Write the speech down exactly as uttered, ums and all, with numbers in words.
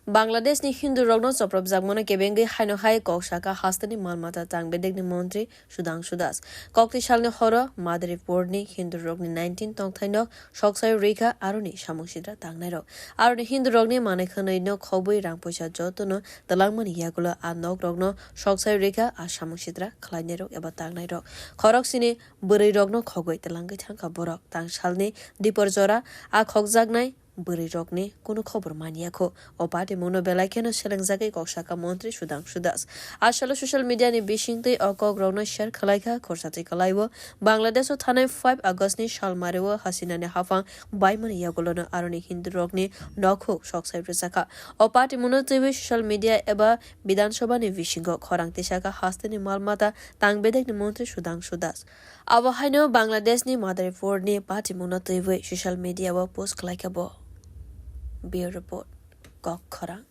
Bangladeshni Hindurokno chopropjakmano kebengwi haino hai kok saka hasteni malmata tang bedekni montri Sudhangshu Das. Kokti salni horo Madaripurni Hindurokni nineteen tongthaino soksai rikha aroni samung sidra tangnairok. Aroni Hindurokni manwi khwnwino khobwi rang puisa jotono twlangmani yagulo a nokrokno soksai rikha a samung sidra khlainairok eba tangnairok. Khorok sini bwrwirokno khogwi twlangwi thangkha borok. Tang salni dipor jora a khokjaknai bwrwirokni kunu khobor manyakho. O patimungno belai kheno selengjagwi kok saka montri Sudhangshu Das. Asalo social media ni bisingtwi o kokrokno share khwlaikha khorsa twi kwlaiwo Bangladesh o thanai five August ni salmari o Hasina ni haphang baimani yagulono aroni Hindurokni nokhuk soksai rwjakha. O patimungno twiwi social media eba Bidhan Sabha ni bisingo khorang tisaka hasteni malmata tang bedekni montri Sudhangshu Das. Abo haino Bangladesh ni Madaripur ni patimungno twiwi social media o post khwlaikha bo. Bureau Report, Kok Khorang.